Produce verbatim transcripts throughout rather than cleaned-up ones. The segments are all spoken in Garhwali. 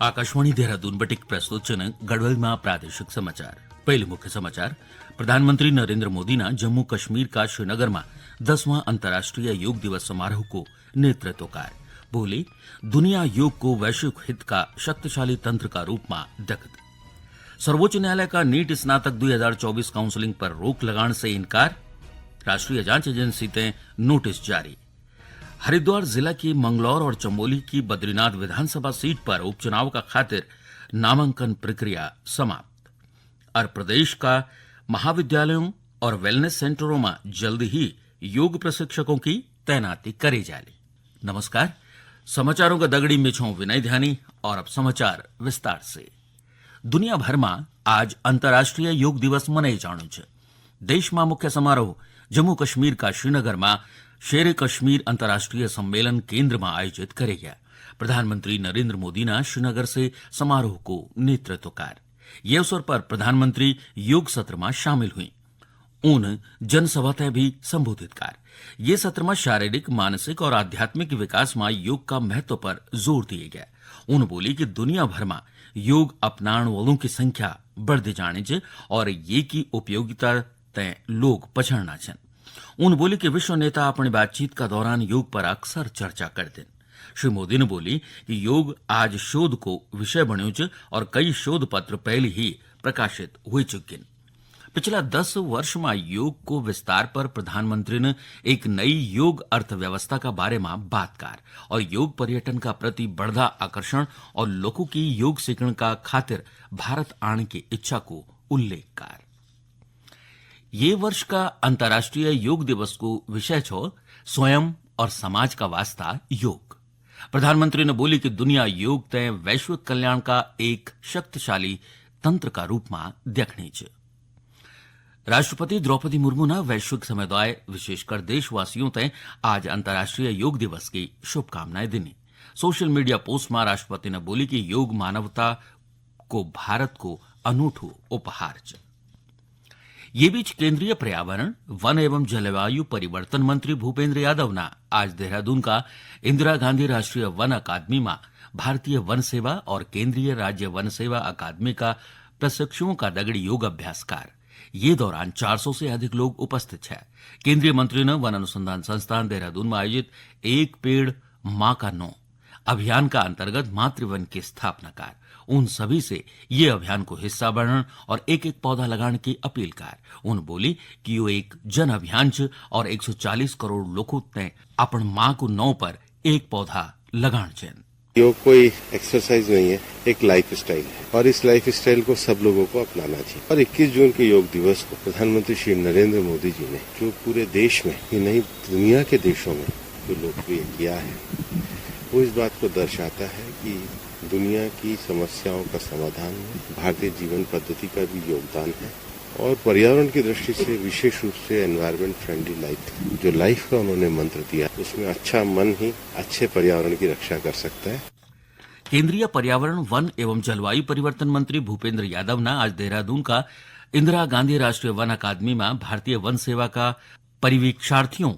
आकाशवाणी देहरादून बटिक प्रस्तुत छन गढ़वाल मा प्रादेशिक समाचार। पहले मुख्य समाचार। प्रधानमंत्री नरेंद्र मोदी ना जम्मू कश्मीर का श्रीनगर मा दसवां अंतर्राष्ट्रीय योग दिवस समारोह को नेतृत्व कार। बोले, दुनिया योग को वैश्विक हित का शक्तिशाली तंत्र का रूप मा देखत। सर्वोच्च न्यायालय का नीट स्नातक दुई हजार चौबीस काउंसलिंग पर रोक लगान से इनकार। राष्ट्रीय जांच एजेंसी ते नोटिस जारी। हरिद्वार जिला की मंगलौर और चमोली की बद्रीनाथ विधानसभा सीट पर उपचुनाव का खातिर नामांकन प्रक्रिया समाप्त। और प्रदेश का महाविद्यालयों और वेलनेस सेंटरों में जल्द ही योग प्रशिक्षकों की तैनाती करी जाली। नमस्कार, समाचारों का दगड़ी में छो विनय ध्यानी। और अब समाचार विस्तार से। दुनिया भर में आज अंतर्राष्ट्रीय योग दिवस मनाए जाणु छ। देश मा मुख्य समारोह जम्मू कश्मीर का श्रीनगर मा शेर कश्मीर अंतर्राष्ट्रीय सम्मेलन केंद्र मा आयोजित करे गया। प्रधानमंत्री नरेंद्र मोदी ना श्रीनगर से समारोह को नेतृत्व कार। ये अवसर पर प्रधानमंत्री योग सत्र मा शामिल हुई। उन जनसभा तै भी संबोधित कार। ये सत्र मा शारीरिक, मानसिक और आध्यात्मिक विकास मा योग का महत्व पर जोर दिए गया। उन बोली कि दुनिया भर मा योग अपनाण वालों की संख्या बढ़ती जाणी च और ये की उपयोगिता तै लोग पछाणना छन। उन बोली कि विश्व नेता अपनी बातचीत का दौरान योग पर अक्सर चर्चा करते हैं। श्री मोदी ने बोली कि योग आज शोध को विषय बण्यो च और कई शोध पत्र पहले ही प्रकाशित हो चुके हैं। पिछला दस वर्ष मा योग को विस्तार पर प्रधानमंत्री ने एक नई योग अर्थव्यवस्था का बारे मा बात कार और योग पर्यटन का प्रति बढ़दा आकर्षण और लोगों की योग सीखण का खातिर भारत आण की इच्छा को उल्लेख कार। ये वर्ष का अंतर्राष्ट्रीय योग दिवस को विषय छो स्वयं और समाज का वास्ता योग। प्रधानमंत्री ने बोली कि दुनिया योग तय वैश्विक कल्याण का एक शक्तिशाली तंत्र का रूप मा देखनी च। राष्ट्रपति द्रौपदी मुर्मू ने वैश्विक समुदाय, विशेषकर देशवासियों तय आज अंतर्राष्ट्रीय योग दिवस की शुभकामनाएं दिनी। सोशल मीडिया पोस्ट मा राष्ट्रपति ने बोली कि योग मानवता को भारत को अनूठो उपहार च। ये बीच केंद्रीय पर्यावरण, वन एवं जलवायु परिवर्तन मंत्री भूपेंद्र यादव ना आज देहरादून का इंदिरा गांधी राष्ट्रीय वन अकादमी मा भारतीय वन सेवा और केंद्रीय राज्य वन सेवा अकादमी का प्रशिक्षुओं का दगड़ी योगाभ्यास कार। ये दौरान चार सौ से अधिक लोग उपस्थित छे। केंद्रीय मंत्री ने वन अनुसंधान संस्थान देहरादून में आयोजित एक पेड़ माँ का नौ अभियान का अंतर्गत मातृवन की स्थापना कार। उन सभी से ये अभियान को हिस्सा बनण और एक एक पौधा लगाण की अपील कार। उन बोली कि यो एक जन अभियान च और एक सौ चालीस करोड़ लोगों ने अपन माँ को नौ पर एक पौधा लगाण चैन। योग कोई एक्सरसाइज नहीं है, एक लाइफस्टाइल है और इस लाइफस्टाइल को सब लोगों को अपनाना चाहिए। और इक्कीस जून के योग दिवस को प्रधानमंत्री श्री नरेंद्र मोदी जी ने जो पूरे देश में ही नहीं, दुनिया के देशों में जो लोकप्रिय किया है, वो इस बात को दर्शाता है कि दुनिया की समस्याओं का समाधान में भारतीय जीवन पद्धति का भी योगदान है। और पर्यावरण की दृष्टि से विशेष रूप से एनवायरनमेंट फ्रेंडली लाइफ, जो लाइफ का उन्होंने मंत्र दिया, उसमें अच्छा मन ही अच्छे पर्यावरण की रक्षा कर सकता है। केंद्रीय पर्यावरण, वन एवं जलवायु परिवर्तन मंत्री भूपेंद्र यादव ने आज देहरादून का इंदिरा गांधी राष्ट्रीय वन अकादमी में भारतीय वन सेवा का परिवीक्षार्थियों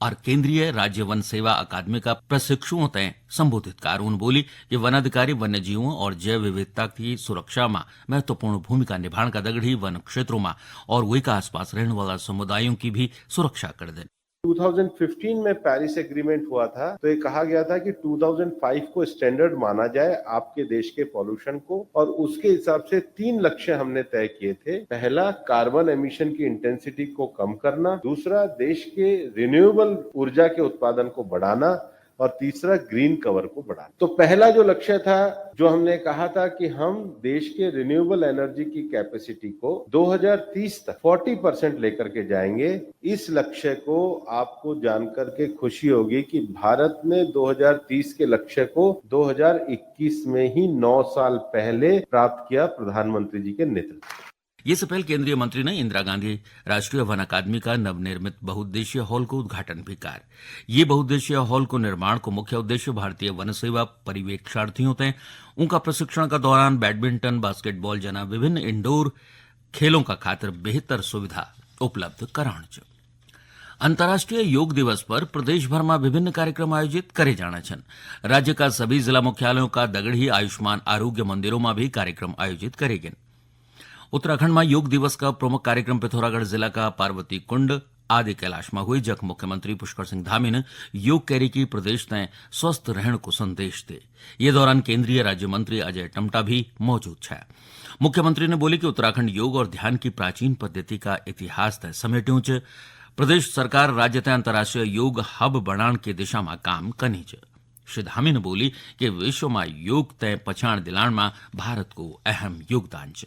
और केंद्रीय राज्य वन सेवा अकादमी का प्रशिक्षुओं तय संबोधित कार। उन बोली कि वन अधिकारी वन्य जीवों और जैव विविधता की सुरक्षा में महत्वपूर्ण भूमिका निभाण का दगड़ी वन क्षेत्रों में और वही का आसपास रहने वाला समुदायों की भी सुरक्षा कर दें। दो हज़ार पंद्रह में पेरिस एग्रीमेंट हुआ था, तो ये कहा गया था कि दो हज़ार पाँच को स्टैंडर्ड माना जाए आपके देश के पॉल्यूशन को, और उसके हिसाब से तीन लक्ष्य हमने तय किए थे। पहला, कार्बन एमिशन की इंटेंसिटी को कम करना, दूसरा, देश के रिन्यूएबल ऊर्जा के उत्पादन को बढ़ाना, और तीसरा, ग्रीन कवर को बढ़ाना। तो पहला जो लक्ष्य था, जो हमने कहा था कि हम देश के रिन्यूएबल एनर्जी की कैपेसिटी को दो हज़ार तीस तक चालीस परसेंट लेकर के जाएंगे, इस लक्ष्य को आपको जानकर के खुशी होगी कि भारत ने दो हज़ार तीस के लक्ष्य को दो हज़ार इक्कीस में ही नौ साल पहले प्राप्त किया, प्रधानमंत्री जी के नेतृत्व। ये से पहले केंद्रीय मंत्री ने इंदिरा गांधी राष्ट्रीय वन अकादमी का नवनिर्मित बहुउद्देशीय हॉल को उद्घाटन भी कार। ये बहुउद्देशीय हॉल को निर्माण को मुख्य उद्देश्य भारतीय वन सेवा परिवीक्षार्थियों तय उनका प्रशिक्षण का दौरान बैडमिंटन, बास्केटबॉल जना विभिन्न इंडोर खेलों का खातिर बेहतर सुविधा उपलब्ध कराण च। अंतर्राष्ट्रीय योग दिवस पर प्रदेश भर में विभिन्न कार्यक्रम आयोजित करे जाना छन। राज्य का सभी जिला मुख्यालयों का दगड़ ही आयुष्मान आरोग्य मंदिरों में भी कार्यक्रम आयोजित करेगेन। उत्तराखंड में योग दिवस का प्रमुख कार्यक्रम पिथौरागढ़ जिला का पार्वती कुंड आदि कैलाश में हुई, जख मुख्यमंत्री पुष्कर सिंह धामी ने योग कैरी की प्रदेश तय स्वस्थ रहण को संदेश दे। ये दौरान केंद्रीय राज्य मंत्री अजय टमटा भी मौजूद छा। मुख्यमंत्री ने बोली कि उत्तराखंड योग और ध्यान की प्राचीन पद्धति का इतिहास तय समेट्यों च। प्रदेश सरकार राज्य तय अंतर्राष्ट्रीय योग हब बनाण की दिशा में काम कनी च। श्री धामी ने बोली कि विश्व में योग तय पछाण दिलाण में भारत को अहम योगदान च।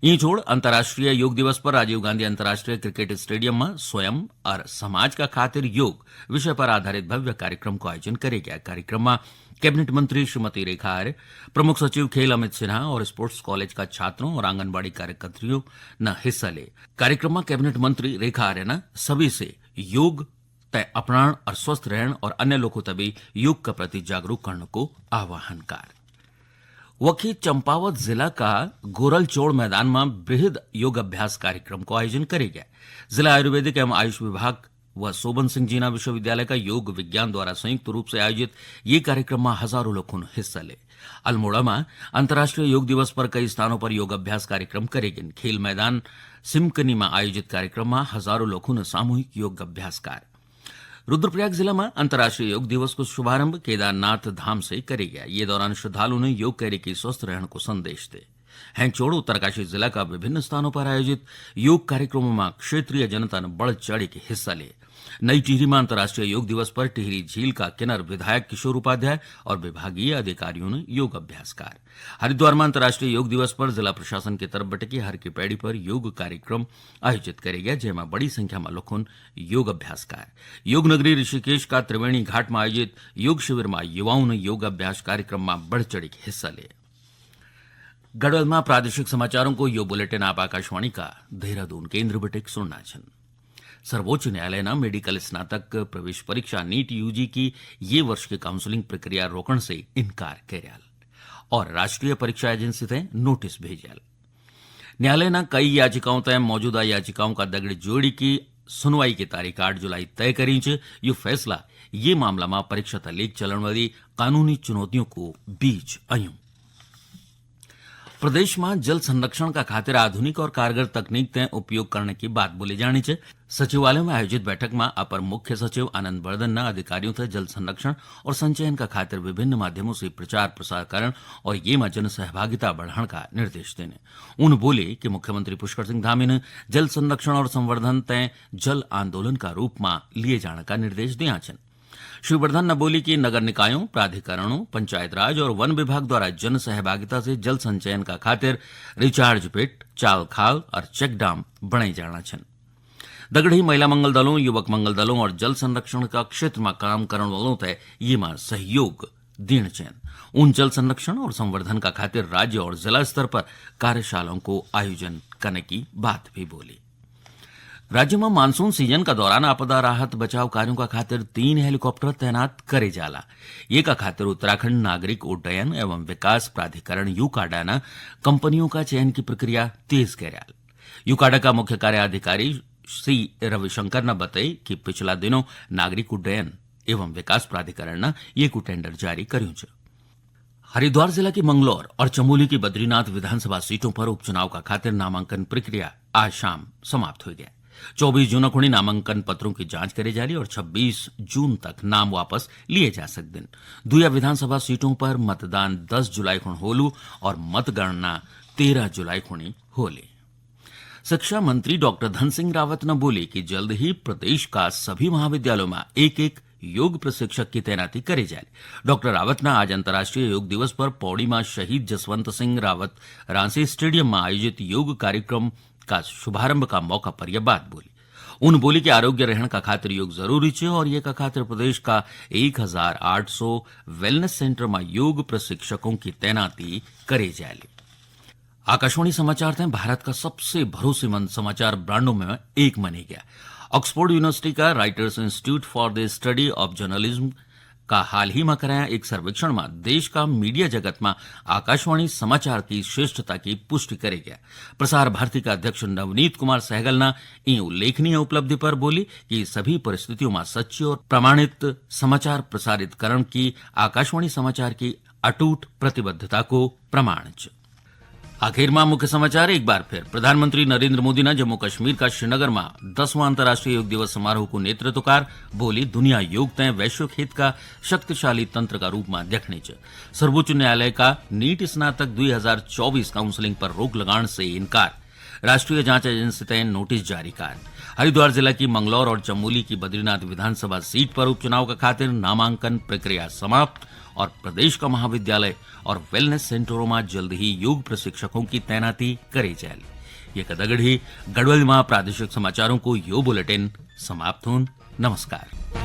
ईं छोड़ अंतर्राष्ट्रीय योग दिवस पर राजीव गांधी अंतर्राष्ट्रीय क्रिकेट स्टेडियम में स्वयं और समाज का खातिर योग विषय पर आधारित भव्य कार्यक्रम को आयोजन करे गया। कार्यक्रम में कैबिनेट मंत्री श्रीमती रेखा आर्य, प्रमुख सचिव खेल अमित सिन्हा और स्पोर्ट्स कॉलेज का छात्रों और आंगनबाड़ी कार्यकर्तियों ने हिस्सा ले। कार्यक्रम में कैबिनेट मंत्री रेखा आर्य ने सभी से योग तय अपनाण और स्वस्थ रहण और अन्य लोगों तभी योग का प्रति जागरूक करने को आह्वान कार। वखी चंपावत जिला का गोरलचोड़ मैदान में बृहद योगाभ्यास कार्यक्रम को आयोजन करे गया। जिला आयुर्वेदिक एवं आयुष विभाग व सोबन सिंह जीना विश्वविद्यालय का योग विज्ञान द्वारा संयुक्त रूप से आयोजित ये कार्यक्रम में हजारों लोगों ने हिस्सा ले। अल्मोड़ा में अंतर्राष्ट्रीय योग दिवस पर कई स्थानों पर योगाभ्यास कार्यक्रम करेगिन। खेल मैदान सिमकनी में आयोजित कार्यक्रम में हजारों लोगों ने सामूहिक योग अभ्यास कार। रुद्रप्रयाग जिला में अंतर्राष्ट्रीय योग दिवस को शुभारंभ केदारनाथ धाम से करे गया। ये दौरान श्रद्धालुओं ने योग करे की स्वस्थ रहण को संदेश दे। हैं छोड़ उत्तरकाशी जिला का विभिन्न स्थानों पर आयोजित योग कार्यक्रमों में क्षेत्रीय जनता ने बढ़ चढ़ के हिस्सा ले। नई टिहरी में अंतर्राष्ट्रीय योग दिवस पर टिहरी झील का किन्नर विधायक किशोर उपाध्याय और विभागीय अधिकारियों ने योग अभ्यास कार। हरिद्वार में अंतर्राष्ट्रीय योग दिवस पर जिला प्रशासन की तरफ बटकी हर की पैड़ी पर योग कार्यक्रम आयोजित करे गया, जेमा बड़ी संख्या में लोगों योग अभ्यास कार। योग नगरी ऋषिकेश का त्रिवेणी घाट में आयोजित योग शिविर में युवाओं ने योग अभ्यास कार्यक्रम में बढ़ चढ़ी के हिस्सा ले। गढ़वाल में प्रादेशिक समाचारों को यो बुलेटिन आप आकाशवाणी का देहरादून केंद्र बटिक सुनना छन। सर्वोच्च न्यायालय ने मेडिकल स्नातक प्रवेश परीक्षा नीट यूजी की ये वर्ष की काउंसलिंग प्रक्रिया रोकण से इनकार करयाल और राष्ट्रीय परीक्षा एजेंसी ते नोटिस भेजल। न्यायालय ने कई याचिकाओं तय मौजूदा याचिकाओं का दगड़ जोड़ी की सुनवाई की तारीख आठ जुलाई तय करी च। यु फैसला ये मामला में परीक्षा तक लेक चलण वाली कानूनी चुनौतियों को बीच अयूं। प्रदेश में जल संरक्षण का खातिर आधुनिक और कारगर तकनीक तय उपयोग करने की बात बोली जानी च। सचिवालय में आयोजित बैठक में अपर मुख्य सचिव आनंद वर्धन ने अधिकारियों तक जल संरक्षण और संचयन का खातिर विभिन्न माध्यमों से प्रचार प्रसार करण और ये में जन सहभागिता बढ़ाण का निर्देश देने। उन बोले कि मुख्यमंत्री पुष्कर सिंह धामी ने जल संरक्षण और संवर्धन तय जल आंदोलन का रूप में लिए जाने का निर्देश दिया छन। श्री वर्धन ने बोली कि नगर निकायों, प्राधिकरणों, पंचायत राज और वन विभाग द्वारा जन सहभागिता से जल संचयन का खातिर रिचार्ज पिट, चाल खाल और चेक डाम बणे जाना छन। दगड़ी महिला मंगल दलों, युवक मंगल दलों और जल संरक्षण का क्षेत्र में काम करण वालों ते ये में सहयोग दीण चैन। उन जल संरक्षण और संवर्धन का खातिर राज्य और जिला स्तर पर कार्यशालाओं को आयोजन करने की बात भी बोली। राज्य में मानसून सीजन का दौरान आपदा राहत बचाव कार्यों का खातिर तीन हेलीकॉप्टर तैनात करे जाला। ये का खातिर उत्तराखंड नागरिक उड्डयन एवं विकास प्राधिकरण यूकाडा ने कंपनियों का चयन की प्रक्रिया तेज करयाल। यूकाडा का मुख्य कार्याधिकारी सी रविशंकर ने बताई कि पिछला दिनों नागरिक उड्डयन एवं विकास प्राधिकरण ने ये को टेंडर जारी करूं च। हरिद्वार जिला की मंगलौर और चमोली की बद्रीनाथ विधानसभा सीटों पर उपचुनाव का खातिर नामांकन प्रक्रिया आज शाम समाप्त हो गया। चौबीस जून खुणी नामांकन पत्रों की जांच करी जाली और छब्बीस जून तक नाम वापस लिए जा सकते हैं। दुया विधानसभा सीटों पर मतदान दस जुलाई खुण होलू और मतगणना तेरह जुलाई खुणी होली। शिक्षा मंत्री डॉक्टर धन सिंह रावत ने बोली कि जल्द ही प्रदेश का सभी महाविद्यालयों में एक एक योग प्रशिक्षक की तैनाती करी जाए। डॉक्टर रावत ने आज अंतर्राष्ट्रीय योग दिवस पर पौड़ी में शहीद जसवंत सिंह रावत रांसी स्टेडियम में आयोजित योग कार्यक्रम का शुभारंभ का मौका पर यह बात बोली। उन बोली कि आरोग्य रहण का खातिर योग जरूरी छे और ये का खातिर प्रदेश का एक हजार आठ सौ वेलनेस सेंटर में योग प्रशिक्षकों की तैनाती करी जाए। आकाशवाणी समाचार तय भारत का सबसे भरोसेमंद समाचार ब्रांडों में एक मनी गया। ऑक्सफोर्ड यूनिवर्सिटी का writers institute for the study of journalism का हाल ही मा कराया एक सर्वेक्षण मा देश का मीडिया जगत मा आकाशवाणी समाचार की श्रेष्ठता की पुष्टि करे गया। प्रसार भारती का अध्यक्ष नवनीत कुमार सहगल ना ई उल्लेखनीय उपलब्धि पर बोली कि सभी परिस्थितियों मा सच्ची और प्रमाणित समाचार प्रसारित करण की आकाशवाणी समाचार की अटूट प्रतिबद्धता को प्रमाण च। आखिर मा मुख्य समाचार एक बार फिर। प्रधानमंत्री नरेंद्र मोदी ना जम्मू कश्मीर का श्रीनगर मा दसवां अंतर्राष्ट्रीय योग दिवस समारोह को नेतृत्व कार बोली, दुनिया योग तय वैश्विक हित का शक्तिशाली तंत्र का रूप मा देखने च। सर्वोच्च न्यायालय का नीट स्नातक दो हज़ार चौबीस काउंसलिंग पर रोक लगाण से इनकार। राष्ट्रीय जांच एजेंसी तय नोटिस जारी कार। हरिद्वार जिला की मंगलौर और चमोली की बद्रीनाथ विधानसभा सीट पर उपचुनाव का खातिर नामांकन प्रक्रिया समाप्त और प्रदेश का महाविद्यालय और वेलनेस सेंटरों में जल्द ही योग प्रशिक्षकों की तैनाती करे जाएगी। ये कदगढ़ी गढ़वाल में प्रादेशिक समाचारों को यो बुलेटिन समाप्त होन। नमस्कार।